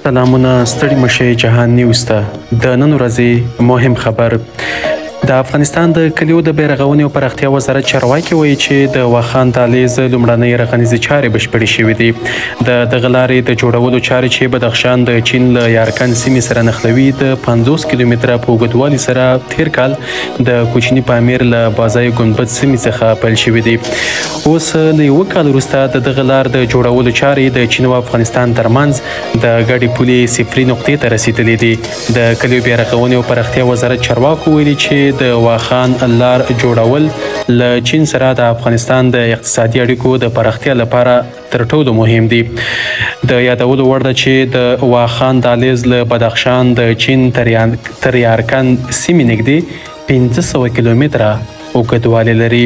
سلامونه، ستړي مشه جهان نیوز ته د نن ورځې مهم خبر. د افغانستان د کلیو د بیارغونې او پراختیا وزارت چارواکي وایي چې د واخان دهلیز لومړنۍ رغنیزې چارې بشپړې شوې دي. د دغه لارې د جوړولو چارې چې بدخشان د چین له یارکند سیمې سره نښلوي، د 50 کیلومتره په اوږدوالي سره تېر کال د کوچني پامیر له بازای ګنبد سیمې څخه پیل شوې دي. اوس له یوه کال وروسته د دغه لار د جوړولو چارې د چین او افغانستان ترمنځ د ګډې پولې صفري نقطې ته رسېدلې دي. د کلیو بیارغونې او پراختیا وزارت چارواکو ویلي چې د واخان لار جوړول له چین سره د افغانستان د اقتصادي اړیکو د پراختیا لپاره تر ټولو مهم دي. د یادولو وړ ده چې د واخان دهلیز له بدخشان د چین تر یارکند سیمې نږدې 500 کیلومتره اوږدوالی لري.